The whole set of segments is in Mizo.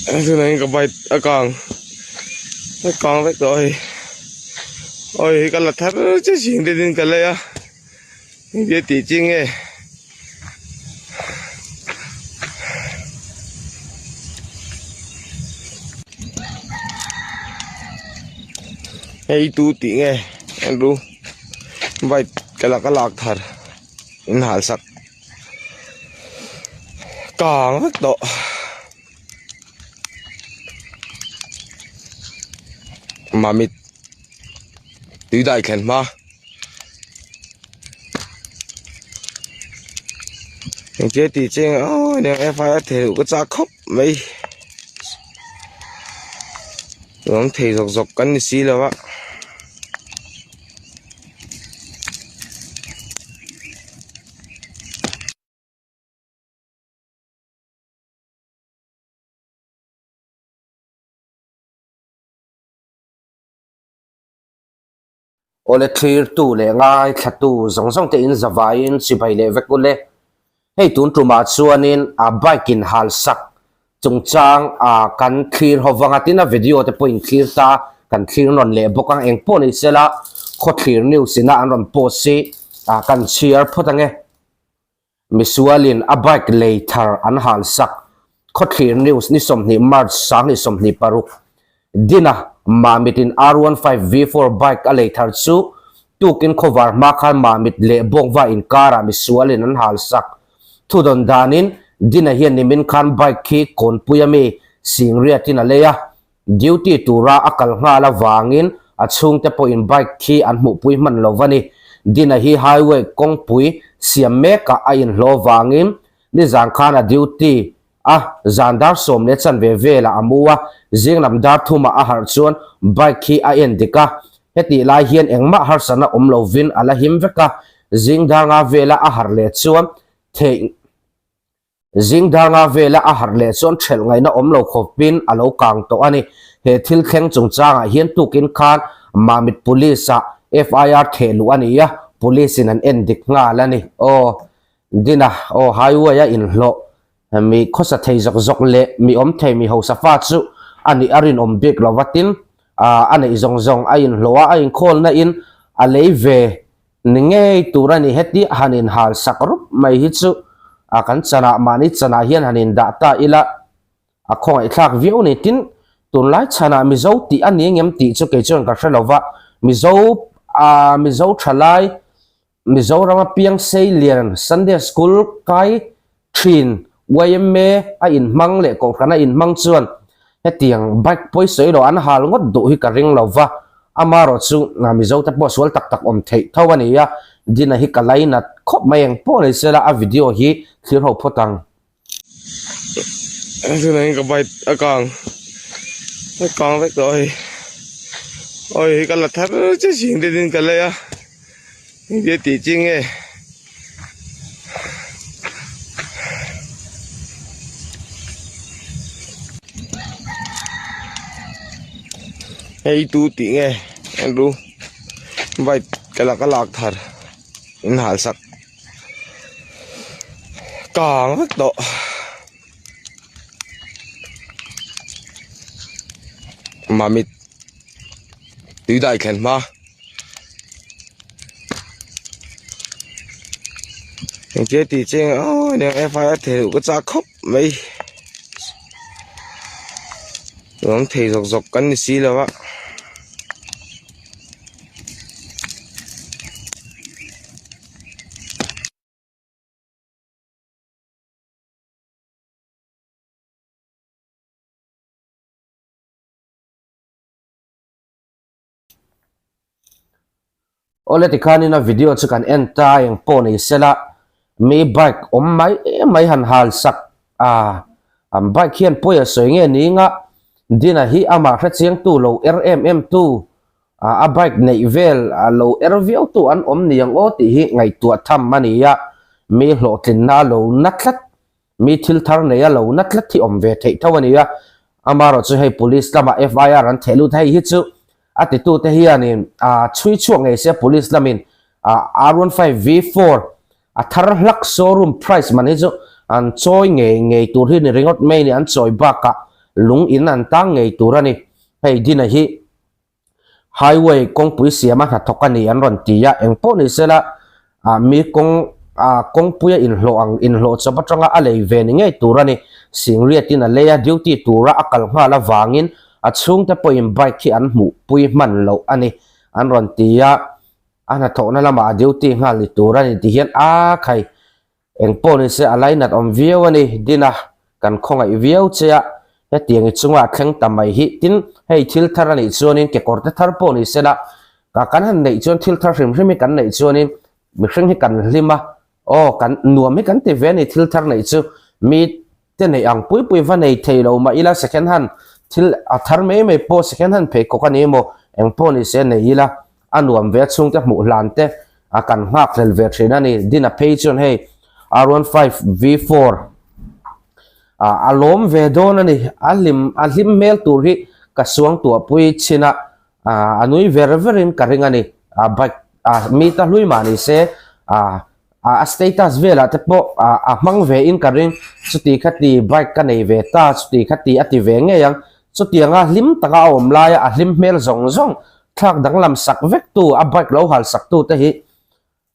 Tunah hian ka bike a kang a kang vek tawh a hei awi hei ka la thar chiah chhin te din ka lei a engtia tih chi nge. Hei tu tih nge enru bike ka la ka lak thar in hal sak kang vek tawh. Mamit tui dai thlen hma engtia tih che nge aw aniang FIR thei loh ka chak khawp mai awm thei zawk zawk kan ni si lo a. Awle thlirtu leh ngaithlatu zawng zawng te in zavaiin chibai leh vek ule. Hei tun tumah chuanin a bike in hal sak chungchang a kan thlir ho vanga tin a video te pawh in thlir ta kan thlir nawn leh bawk ang eng pawh ni sela khawthlir news ina an rawn post hi a kan chhiar phawt ange. Misualin a bike lei thar an hal sak. Khawthlir News ni 20 March 2026 Dina Mamitin R15 V4 bike a lei thar chu tukin khawvar hma khan Mamit leh Bawngva inkarah misualin an hal sak. Thudawn danin Dina hian nimin khan bike khi Kawnpui ami Singriatin a lei a, duty tura a kal nghal avangin a chhungte pawhin bike khi an hmuhpui hman lo va ni. Dina hi highway kawngpui siam mekah a inhlawh avangin nizan khan a duty a, zan dar sawm leh chanve velah a mu a, zing lam dar thumah a harh chuan bike khi a en dik a, hetih lai hian engmah harsatna awm lovin a la him vek a, zing dar nga vela a harh leh chuan theih Zing dar nga vela a harh leh chuan ṭhelh ngaihna awm lo khawpin a lo kang tawh a ni. He thil thleng chungchangah hian tukin khan Mamit Police-ah FIR theh luh a ni a, Police-in an en dik nghal a ni. Aw Dina, aw highway-a inhlawh mi khawsa thei zawk zawk leh mi awm thei mi hausa fa chu a nih a rinawm bik lo va tin, a neih zawng zawng a inhlawh a, a inkhawlna in a lei ve Ni ngei tur a ni heti han in hal sak rup mai hi chu a kan chanah mahni chanah hian han in dah ta ila a khawngaihthlak viau ni tin tunlai chhanah Mizo tih a ni engem tih chu kei chuan ka hre lo va Mizo a Mizo thalai Mizoram a piang sei lian Sunday school kai thin yma a in hmang leh kohhran a in hmang chuan hetiang bike pawisawi lo an hal ngawt duh hi ka ring lo va, amarawh chu Mizo te pawh sual tak tak awm theih tho a ni a, Dina hi ka lainat khawp mai eng pawh ni sela a video hi thlir ho phawt ang. Tunah hian ka bike a kang a kang vek tawh a hei awi hei ka la thar chiah chhin te din ka lei a. Engtia tih chi nge? Hei tu tih nge? Andrew bike ka la ka lak thar in hal sak kang vek tawh. Mamit tui dai thlen hma. Engtia tih che nge aw aniang FIR thei loh ka chak khawp mai awm thei zawk zawk kan ni si lo a. Awle tikhanin a video chu kan en ta eng pawh nei sela mi bike awm mai mai han hal sak a an bike hian pawi a sawi nge ni nga Dina hi amah hrechiang tu lo er em em tu a bike neih vel a lo er viau tu an awm ni ang aw tih hi ngaihtuah tham a ni a mi hlawhtlinna a lo na tlat Mi thil thar nei a lo na tlat hi awm ve theih tho a ni a, amarawh chu hei police lamah FIR an theh lut hei hi chu a titute hianin a chhui chhuak ngei se police lamin a R15 V4 a thar hlak showroom price man hi chu an chawi ngei ngei tur hi ni ringawt mai a ni an chawi bakah. lung in an tang ngei tur a ni. Hei Dina hi Highway kawngpui siama hnathawk a ni an rawn ti a, engpawh ni sela ah mi kawng ah kawngpuia inhlawh ang inhlawh chawp atanga a lei ve ni ngei tur a ni. Singriatin a lei a, duty tura a kal nghal avangin a chhungte pawhin bike hi an hmuhpui hman loh a ni an rawn ti a, a hnathawhna lamah a duty nghal ni tur a ni ti hian a khai Eng pawh ni se a lainat awm viau a ni, Dina, kan khawngaih viau che a, hetiang i chunga a thleng ta mai hi. Tin, hei thil thar a nih chuanin kekawrte thar pawh ni sela, ka kan han neih chuan thil thar hrim hrim hi kan neih chuanin mihring hi kan hlim a, aw kan nuam hi kan ti ve a ni thil thar neih chu. Mi te neih ang pui pui va nei thei lo mah ila second hand thil a thar mai mai pawh second hand pheikhawk a ni emaw eng pawh ni se nei ila a nuam ve a chhungte hmuh hlan te a kan nghak hlel ve thin a ni Dina phei chuan hei R one five V four ah a lawm ve dawn a ni a hlim a hlim hmel tur hi ka suang tuah pui chin a ah a nui ver ver in ka ring a ni ah bike ah mi ta hlui mah ni se ah Ah a status velah te pawh ah a hmang ve in ka ring chuti kha ti bike ka nei ve ta chuti kha ti a ti ve ngei ang chutianga hlim taka a awm laia a hlim hmel zawng zawng thlak danglam sak vek tu a bike lo hal sak tu te hi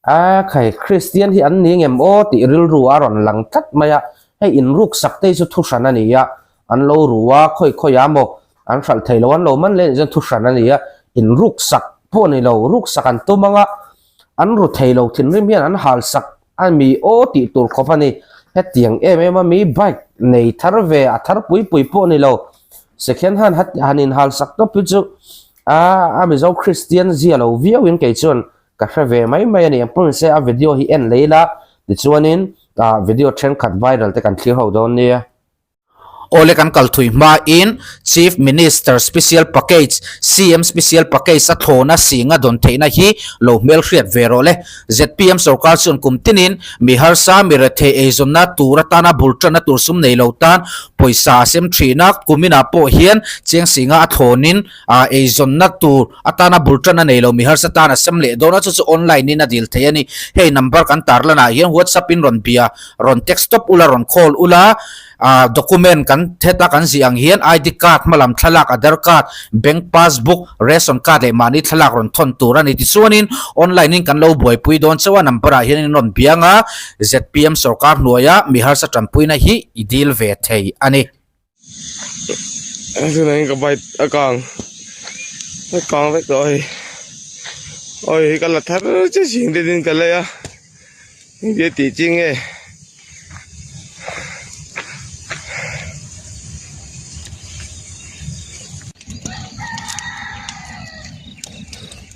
a khai Christian hi an ni ngem aw tih rilru a rawn lang tlat mai a hei inruk sak te hi chu thu hran a ni a an lo ru a khawi khawi a maw an hralh thei lo an lo man leh chuan thu hran a ni a inruk sak pawh a ni lo ruk sak an tum ang a. An ru thei lo thinrim hian an hal sak a mi aw tih tur khawp a ni. Hetiang em em a mi bike nei thar ve a thar pui pui pawh ni lo. Second hand han in hal sak tawp hi chu a a Mizo Kristian zia lo viau in kei chuan ka hre ve mai mai a ni. Engpawh nise a video hi en lei la tichuanin video thenkhat viral te kan thlir ho dawn nia. Awle kan kal thui hmain Chief Minister Special Package, CM Special Package, a thlawna singa dawn theihna hi lo hmelhriat ve rawh le. Zpm sorkar chuan kum tinin mi harsa, mi rethei eizawnna tur atana bul tanna tur sum nei lo tan pawisa a sem thin a, kuminah pawh hian cheng singa a thlawnin eizawnna tur atana bul tanna nei lo mi harsa tan a sem leh dawn a, chu chu online in a dil thei a ni. Hei number kan tarlanah hian WhatsApp in rawn bia. Rawn text tawp ula, rawn call ula, ah document kan heta kan zih ang hian ID card, hmalam thlalak, Aadhar card, bank passbook, ration card leh mahni thlalak rawn thawn tur a ni. Tichuanin online in kan lo buaipui dawn chauh a, number ah hian in rawn biang a, zpm sorkar hnuaia mi harsa tanpuina hi i dil ve thei a ni. Tunah ka bike a kang a kang vek tawh a hei awi hei ka la thar chiah chhing te din ka lei a engtia tih chi nge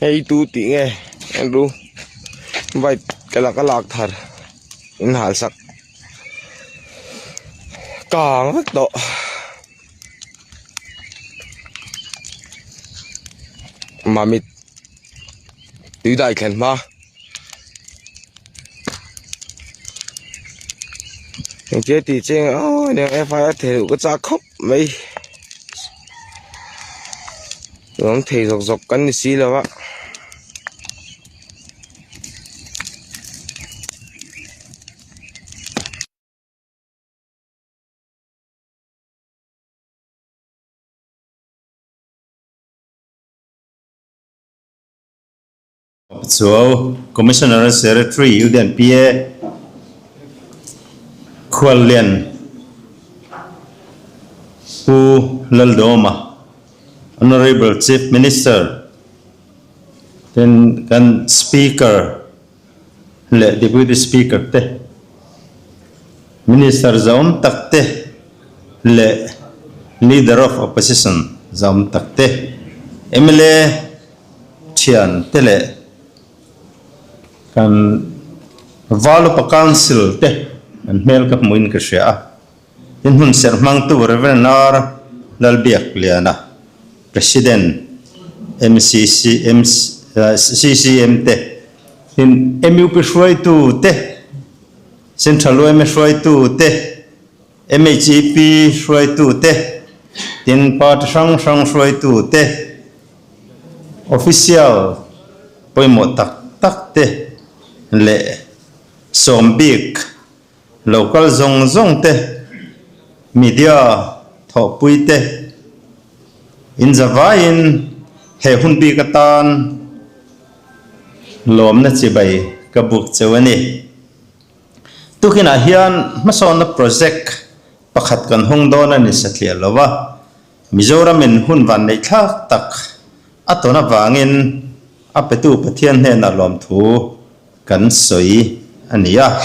hei tu tih nge en ru bike ka la ka lak thar in hal sak. Kang vek tawh. Mamit tui dai thlen hma. Engtia tih cheng aw eng FIR thei loh ka chak khawp mai. Awm thei zawk zawk kan ni si lo a. Chuau Commissioner Secretary Union PA Khuallian Pu Laldawma Honourable Chief Minister Tin, kan Speaker leh Deputy Speaker te, Minister zahawm tak te leh Leader of Opposition zahawm tak te, mla thian te leh kan Valupa Council te an hmel ka hmuhin ka hria a. Tin, hmun serh hmangtu Rev. R. Lalbiakliana, President, MCC, CCM te, tin MUP hruaitu te, Central yma hruaitu te, MHEP hruaitu te, tin party hrang hrang hruaitu te, official pawimawh tak tak te leh sawm bik Local zawng zawng te, media thawhpuite inzavaiin he hun bik atan lawmna chibai ka buk cheu a ni. Tukinah hian hmasawnna project pakhat kan hawng dawn a ni satliah lo a, Mizoramin hun vanneihthlak tak a tawn avangin a petu Pathian hnenah lawmthu kan sawi a ni a.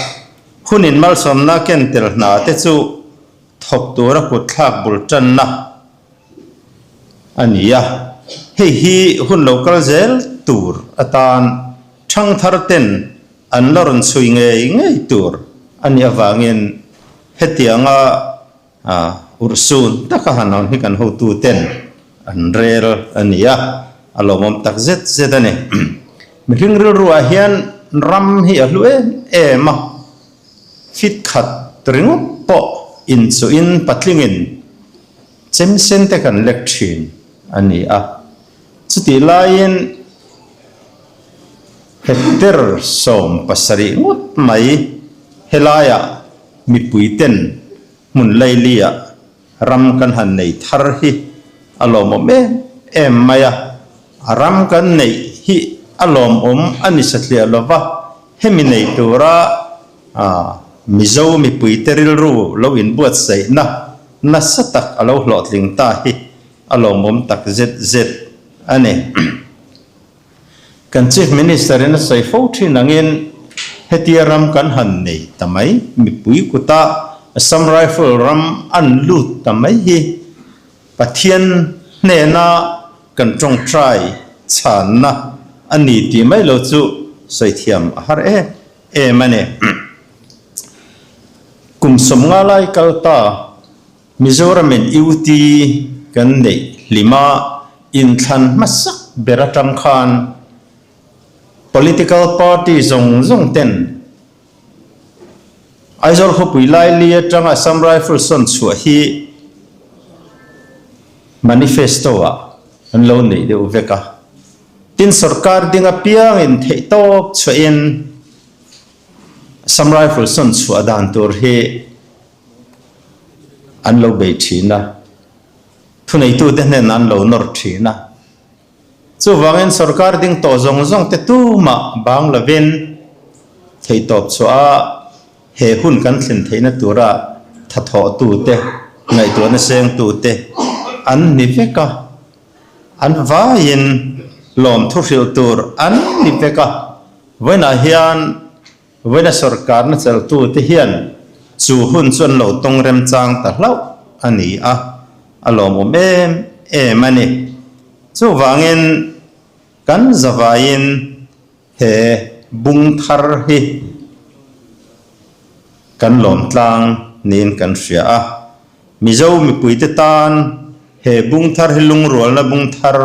Hunin malsawmna ken tel hna te chu thawk tura kutthlak bul tanna a ni a. Hei hi hun lo kal zel tur atan thangthar ten an la rawn chhui ngei ngei tur a nih avangin hetianga A, urhsun taka han awm hi kan hotuten an rel a ni a, a lawmawm tak zet zet a ni. Mihring rilruah hian ram hi a hlu em em a, fit khat ringawt pawh inchuhin patlingin chem sen te kan lek thin a ni a. Chutih laiin hectare 70 ngawt mai helaiah Mipuiten hmun lailia ram kan han nei thar hi a lawmawm em em mai a, a ram kan neih hi a lawmawm a ni satliah lova, hemi nei tura Mizo mipuite rilru lo inbuatsaihna nasa tak a lo hlawhtling ta hi a lawmawm tak zet zet a ni. Kan Chief Minister in a sawi fo thin angin hetia ram kan han nei ta mai, mipui kuta Assam Rifle ram an lut ta mai hi Pathian hnena kan tawngtai chhanna a ni tih mai lo chu sawi thiam a har em em a ni. Kum 50 lai kal ta Mizoramin UT kan neih hlima inthlan hmasak ber atang khan political party zawng zawng ten Aizawl khawpui laili atanga Assam Rifle sawn chhuah hi manifesto ah an lo neih deuh vek a. Tin sorkar ding apiangin theihtawp chhuahin Assam Rifle sawn chhuah dan tur hi an lo bei thin a, thuneitute hnenah an lo nawr thin a. Chuvangin sorkar ding tawh zawng zawng te tumah bang lovin theihtawp chhuah a he hun kan thlen theihna tura thathawhtute, ngaihtuahna sengtute an ni vek a, an vaiin lawmthu hrilh tur an ni vek a. Vawiinah hian Vawiina sorkarna chelhtute hian chu hun chu an lo tawng remchang ta hlauh a ni a, a lawmawm em em a ni. Chuvangin kan zavaiin he bung thar hi kan lawm tlang niin kan hria a. Mizo mipuite tan he bung thar hi lungrualna bung thar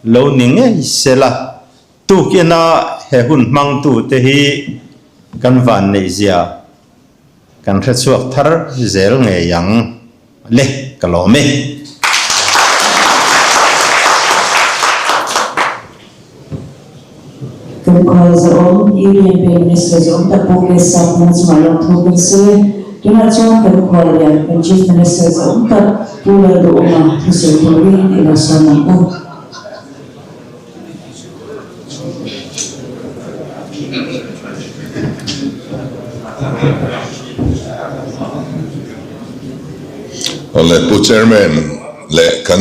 lo ni ngei sela. Tukina he hun hmangtute hi kan vanneihzia kan hrechhuak thar zel ngei ang le ka lawm e. Kan khual zawm Union Prime Minister zawm tak Pu K Sapna chungah lawmthu kan sawi. Tunah chuan kan khual lian kan Chief Minister zawm tak Pu Lalduhawma thusawi turin i lo sawn ang u. Awle Pu Chairman leh kan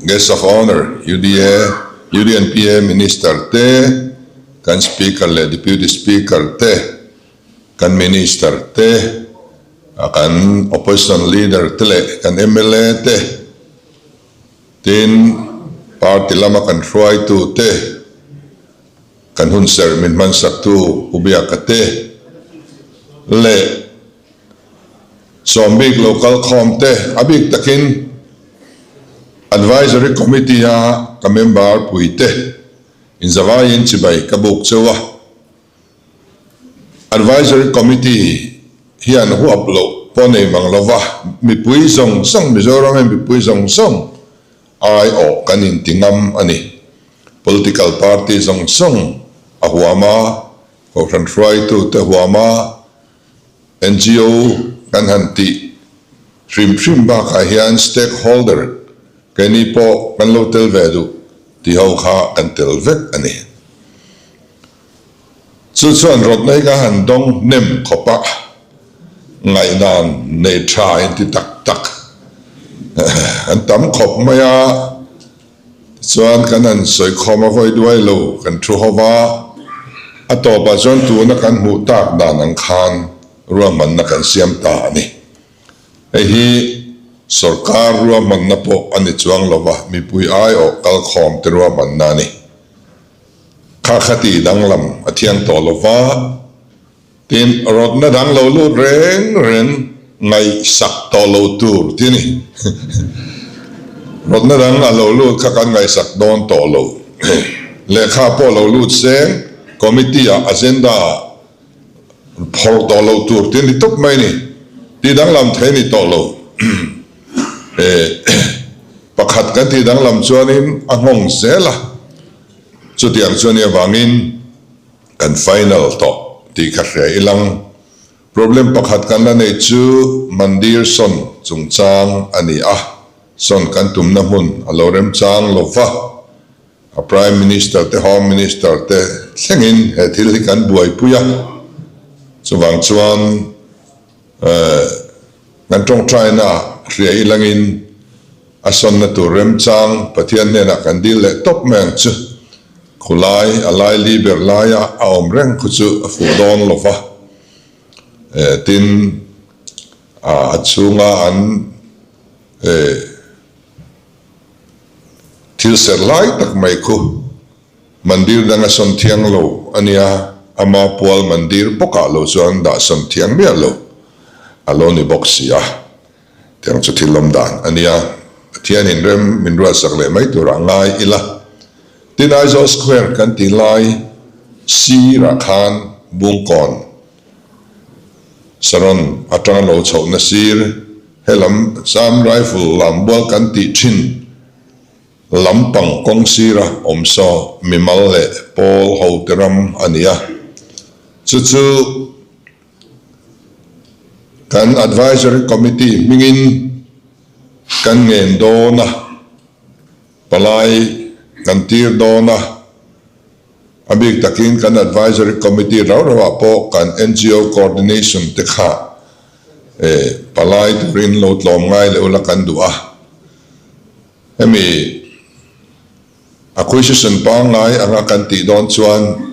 Guest of Honour UDA, UDNPA Minister te, kan Speaker leh Deputy Speaker te, kan Minister te, kan Opposition Leader te leh kan mla te, Tin, party lama kan hruaitu te, kan hunserh min hmansaktu Pu Biaka te leh sawmbik lo kalkhawm te, a bik takin Advisory Committee-a ka member pui te inzavaiin chibai ka buk cheu a. Advisory Committee hian huap loh pawh nei mang lova, mipui zawng zawng, Mizoram hian mipui zawng zawng aiawh kan inti ngam a ni. Political party zawng zawng a huam a, Kohhran hruaitute huam a, NGO kan han tih. Hrim hrim bakah hian stakeholder keini pawh kan lo tel ve duh tih ho kha kan tel vek a ni. Chu chuan rawtna hi ka han dawng hnem khawp a, ngaihdan nei tha inti tak tak an tam khawp mai a, tichuan kan han sawi khawm a vawi duai lo kan thu ho va, a tawpah chuan tuna kan hmuh tak dan ang khan ruahmanna kan siam ta a ni. Hei hi sorkar ruahmanna pawh a ni chuang lo va, mipui aiawh kalkhawm te ruahmanna a ni. Kha kha tih danglam a thiang tawh lo va, tin rawtna dang lo lut reng reng ngaihsak tawh lo tur tih a ni. Rawtna dang a lo lut kha kan ngaihsak dawn tawh lo. Lehkha pawh lo lut seng, committee ah agenda ah Phawrh tawh loh tur tih a ni tawp mai a ni. Tih danglam thei a ni tawh lo. Pakhat kan tih danglam chuanin a nghawng zel a, chutiang chu a nih avangin kan final tawh tih kha hria ilang. Problem pakhat kan la neih chu Mandir sawn chungchang a ni a, sawn kan tumna hmun a lo remchang lo va. A Prime Minister te Home Minister te thlengin he thil hi kan buaipui a, chuvang chuan kan tawngtaina hria ilangin a sawnna tur remchang Pathian hnenah kan dil leh tawp mai ang chu. Khulai a laili ber laia a awm reng khu chu a fuh dawn lo va, tin a chhunga an Thil serh lai tak mai khu mandir danga sawn thiang lo a nia, ama pual mandir bawkah lo chuan dah sawn thiang miah lo a lo ni bawk si a, tiang chu thil awm dan a nia, Pathian in rem min ruatsak leh mai turah ngai ila. Tin Aizawl Square kan tih lai sirah khan Bungkawn Saron atanga lo chhohna sir Helam Assam Rifle lambual kan tih thin lampang kawng sira awm saw mimal leh pawl hote ram a ni a. Chu chu kan Advisory Committee hmingin kan ngen dawn a, palai kan tir dawn a. A bik takin kan Advisory Committee rau rauah pawh kan NGO Coordination te kha palai turin lo tlawm ngai leh ula kan duh a. Hemi acquisition pangngai anga kan tih dawn chuan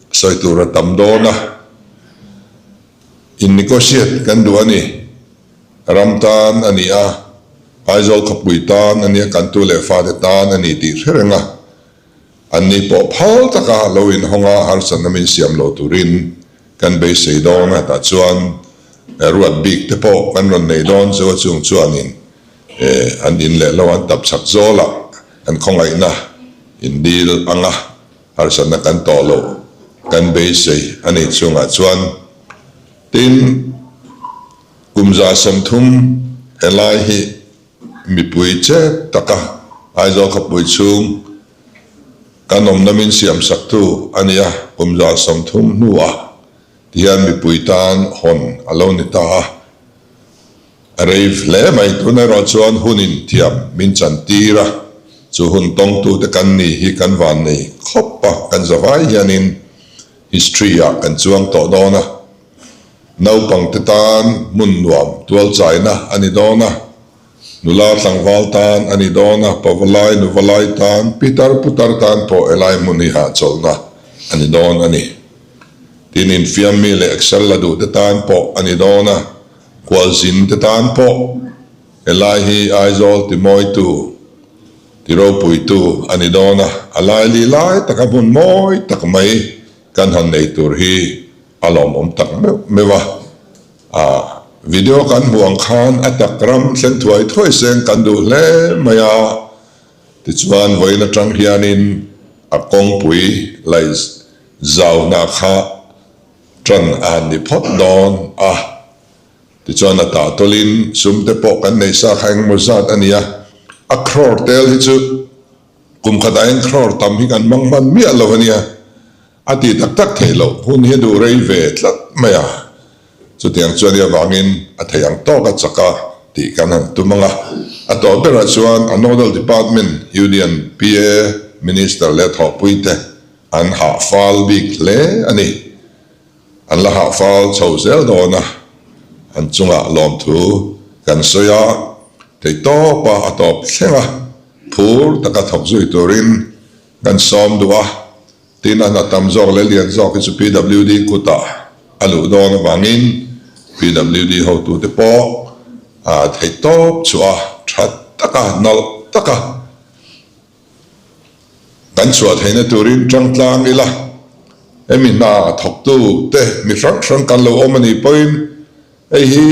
sawi tur a tam dawn a, in negotiate kan duh a ni. Ram tan a ni a, Aizawl khawpui tan a nia, kan tu leh fate tan a ni tih hre reng a. An ni pawh phal taka lo inhawng a, harsatna min siam lo turin kan beisei dawn a, tah chuan ruat bik te pawh kan rawn nei dawn chu a chung chuanin an in leh lo an tap chak zawl a, kan khawngaihna in dil ang a, harsatna kan tawh loh kan beisei a nih chungah chuan tin kum 30 helai hi Mipui che taka Aizawl khawpui chhung kan awmna min siamsaktu a nia, kum 30 hnuah tihian mipui tan hawn a lo ni ta a, a rei hle mai. Tun erawh chuan hunin thiam min chantir a, chu hun tawngtute kan ni hi kan vannei khawp a, kan zavai hianin history-ah kan chuang tawh dawn a. Naupangte tan hmun nuam tualchaina a ni dawn a, nula tlangval tan a ni dawn a, pavalai nuvalai tan, pitar putar tan pawh helai hmun hi hahchawlhna a ni dawn a ni. Tin, infiammi leh exer la duhte tan pawh a ni dawn a, khualzinte tan pawh helai hi Aizawl timawitu, tiropuitu a ni dawn a, a laili lai taka hmun mawi tak mai kan han nei tur hi A lawmawm tak meuh meuh a, a video kan hmuh ang khan a tak ram thlen thuai thuai seng kan duh hle mai a, tichuan vawiin atang hianin a kawngpui laih zauna kha tan a han ni phawt dawn a, tichuan a tah tawlhin sum te pawh kan neih sa kha engemaw zat a ni a, a crore tel hi chu kum khatah hian crore tam hi kan hmang hman miah lo a nia. A ti tak tak theih loh hun hi a duh rei ve tlat mai a, chutiang chuan i avangin a thei ang tawk a chak a. tih kan han tum ang a. A tawh berah chuan a nodal department Union PA Minister leh thawhpuite an hah fal bik hle a ni. An la hah fal chho zel dawn a, an chungah lawmthu kan sawi a, theihtawpa a tawp thleng a, phur taka thawk zui turin kan sawm duh a. Tin, a hna tam zawk leh lian zawk hi chu PWD kutah a luh dawn avangin PWD hotute pawh theihtawp chhuah a, tha taka, nalh taka kan chhuah theihna turin tangtlang ila, hemi hna thawktu te mi hrang hrang kan lo awm a nih pawhin hei hi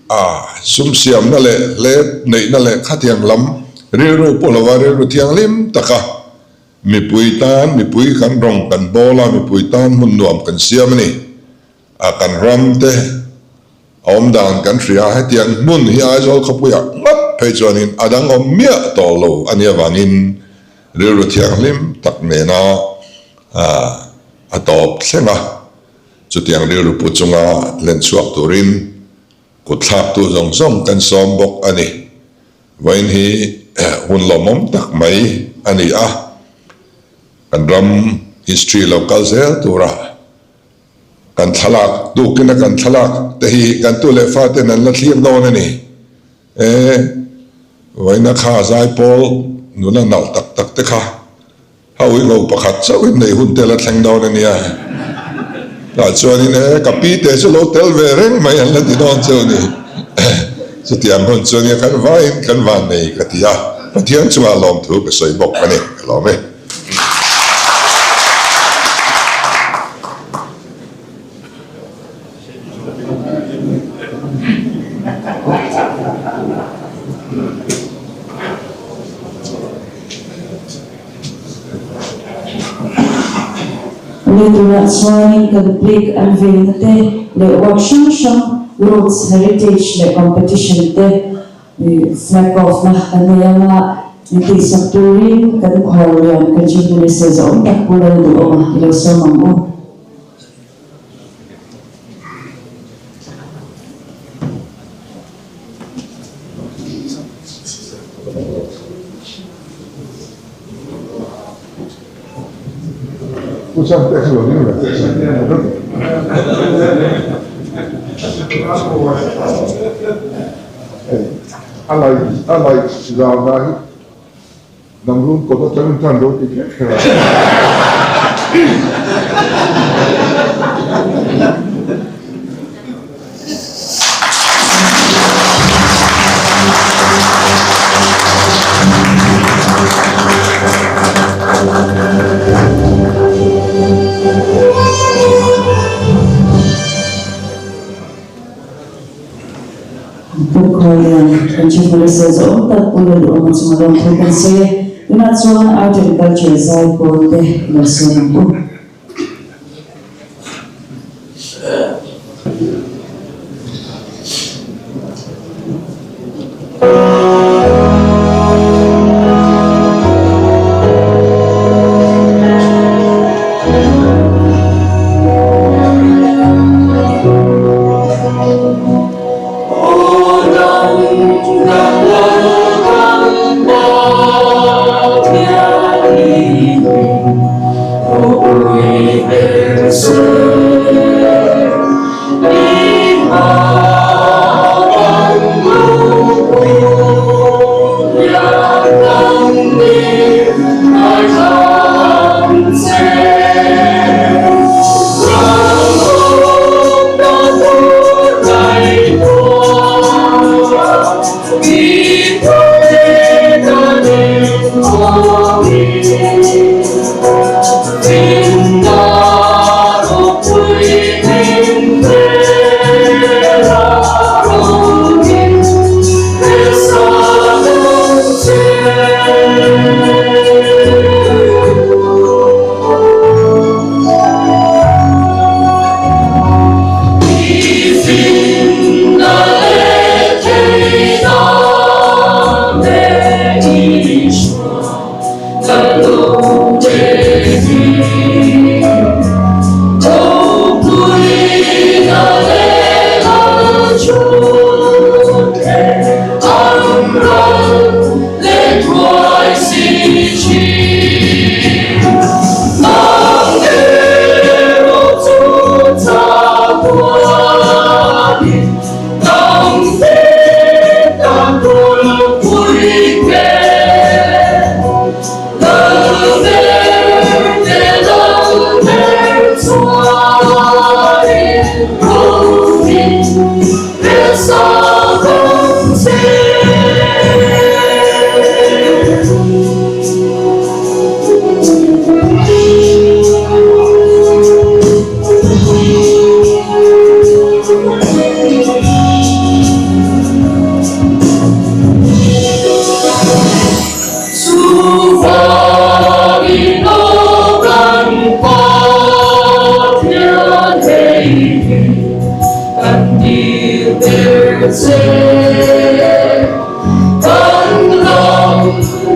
a sum siamna leh hlep neihna leh khatiang lam rilru pawh lova rilru thianghlim taka Mipui tan mipui kan rawng kan bawl a, mipui tan hmun nuam kan siam a ni. A kan ram te a awm dan kan hria a, hetiang hmun hi Aizawl khawpuiah ngawt phei chuanin a dang awm miah tawh lo a nih avangin rilru thianghlim tak nena a tawp thleng a, chutiang rilru pu chunga len chhuak turin kut thlaktu zawng zawng kan sawm bawk a ni. Vawiin hi hun lawmawm tak mai a ni a, kan ram history lo kal zel tura kan thlalak tukin a kan thlalak te hi kan tu leh fa ten an la thlir dawn a ni. E, vawiina kha zaipawl nula nalh tak tak te kha A uiho pakhat chauhin nei hun tel a thleng dawn a nia. Tah chuanin e ka pi te chu lo tel ve reng mai an la ti dawn cheu ni. Chutiang hun chu ania kan vaiin kan van nei ka ti a, Pathian chungah lawmthu ka sawi bawk a ni, ka lawm e. Lei tunah chuanin kan plaque an veina te leh work hrang hrang Roads Heritage leh Competition te flag off na kan nei anga min tihsak turin kan khuallian kan Chief Minister zahawm tak Pu Lalduhawma i lo sawm ang u. Damrun kawt atangin khan lo ti kher kher a. Pu Khawian, kan Chief Minister zawng tak Pu Lalduhawma chunga lawmthu kan sawi e. Tunah chuan Art and Culture zai pawl te i lo sawn ang u.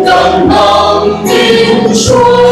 Kan hnam min hruai.